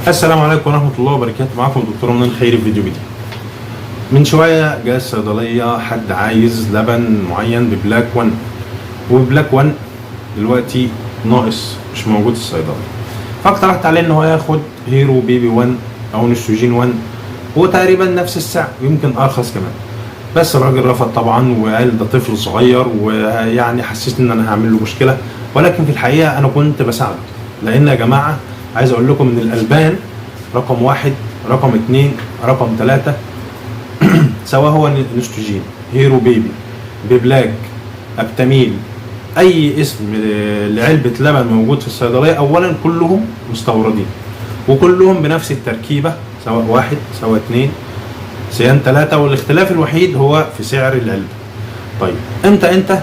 السلام عليكم ورحمة الله وبركاته. معكم دكتور منان خيري في فيديو جديد. من شوية جاء الصيدلية حد عايز لبن معين ببلاك 1، وبلاك 1 دلوقتي ناقص مش موجود في الصيدلية، فاقترحت عليه ان هو ياخد هيرو بيبي 1 او نستروجين 1، وتقريبا نفس السعر يمكن ارخص كمان. بس الراجل رفض طبعا وقال ده طفل صغير، ويعني حسيت ان انا هعمل له مشكلة، ولكن في الحقيقة انا كنت بساعده. لان يا جماعة عايز اقول لكم ان الالبان رقم 1، رقم 2، رقم 3، سواء هو نستروجين، هيرو بيبي، بيبلاك، ابتاميل، اي اسم لعلبه لبن موجود في الصيدلية، اولا كلهم مستوردين وكلهم بنفس التركيبة، سواء 1 سواء 2 سيان 3، والاختلاف الوحيد هو في سعر العلبة. طيب امتى انت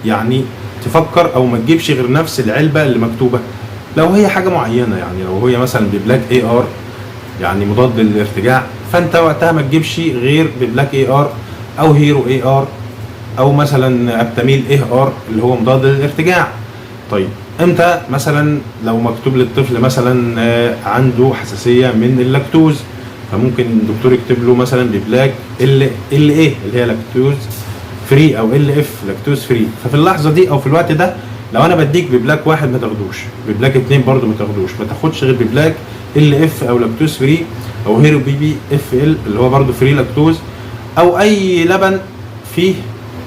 يعني تفكر او ما تجيبش غير نفس العلبة اللي مكتوبة؟ لو هي حاجة معينة، يعني لو هي مثلا ببلاك AR يعني مضاد للارتجاع، فانت وقتها ما تجيبش غير ببلاك AR او هيرو AR او مثلا ابتاميل AR اللي هو مضاد للارتجاع. طيب امتى مثلا لو مكتوب للطفل مثلا عنده حساسية من اللاكتوز، فممكن الدكتور يكتب له مثلا ببلاك LA اللي هي lactose free او LF lactose free. ففي اللحظة دي او في الوقت ده لو انا بديك ببلاك 1 ما تاخدوش، ببلاك 2 برضو ما تاخدوش، ما تاخدش غير ببلاك LF او lactose free او هيرو بيبي FL اللي هو برضو free lactose، او اي لبن فيه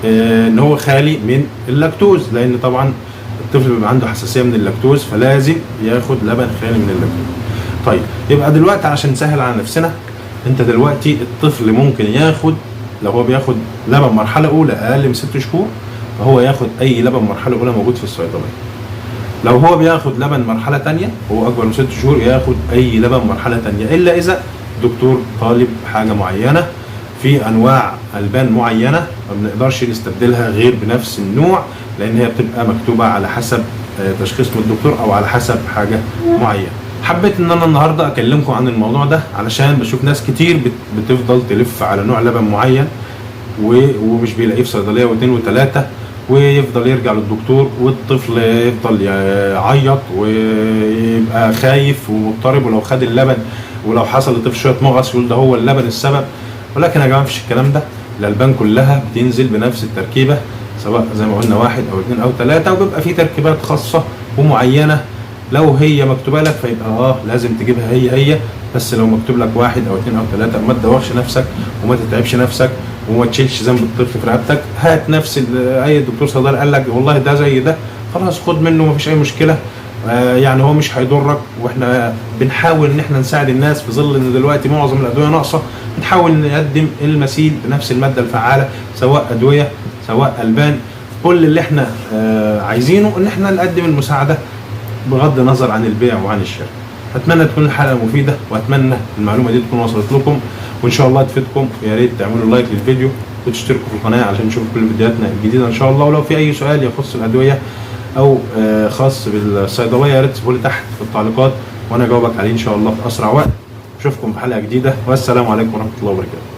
ان هو خالي من اللاكتوز، لان طبعا الطفل بيبقى عنده حساسية من اللاكتوز فلازم ياخد لبن خالي من اللاكتوز. طيب يبقى دلوقتي عشان نسهل على نفسنا، انت دلوقتي الطفل ممكن ياخد لو هو بياخد لبن مرحلة اولى اقل من 6 شهور، فهو ياخد اي لبن مرحلة اولى موجود في الصيدلية. لو هو بياخد لبن مرحلة تانية هو اكبر من 6 شهور، ياخد اي لبن مرحلة تانية، الا اذا دكتور طالب حاجة معينة. في انواع البان معينة ما بنقدرش نستبدلها غير بنفس النوع، لان هي بتبقى مكتوبة على حسب تشخيص من الدكتور او على حسب حاجة معينة. حبيت ان انا النهارده اكلمكم عن الموضوع ده علشان بشوف ناس كتير بتفضل تلف على نوع لبن معين ومش بيلاقيه في صيدلية واثنين وثلاثة، ويفضل يرجع للدكتور، والطفل يفضل يعيط ويبقى خايف ومضطرب، ولو خد اللبن ولو حصل للطفل شوية مغص يقول ده هو اللبن السبب. ولكن يا جماعة مفيش الكلام ده، الالبان كلها بتنزل بنفس التركيبة، سواء زي ما قلنا 1 او 2 او 3، وبيبقى في تركيبات خاصة ومعينه لو هي مكتوبة لك فيبقى لازم تجيبها هي هي. بس لو مكتوب لك 1 او 2 او 3 ما تدوخش نفسك وما تتعبش نفسك وما تشيلش ذنب الطفل في رقبتك. هات نفس اي دكتور صيدلي قال لك والله ده زي ده، خلاص خد منه مفيش اي مشكلة. يعني هو مش هيضرك. واحنا بنحاول ان احنا نساعد الناس في ظل ان دلوقتي معظم الادوية ناقصه، بنحاول نقدم المثيل بنفس المادة الفعالة، سواء ادوية سواء البان. كل اللي احنا عايزينه ان احنا نقدم المساعدة بغض النظر عن البيع وعن الشراء. اتمنى تكون الحلقة مفيدة، واتمنى المعلومة دي تكون وصلت لكم وان شاء الله تفيدكم. يا ريت تعملوا like للفيديو وتشتركوا في القناة عشان تشوفوا كل فيديوهاتنا الجديدة ان شاء الله. ولو في اي سؤال يخص الادوية او خاص بالصيدليه يا ريت تسيبوا لي تحت في التعليقات وانا اجاوبك عليه ان شاء الله في اسرع وقت. اشوفكم في حلقة جديدة، والسلام عليكم ورحمة الله وبركاته.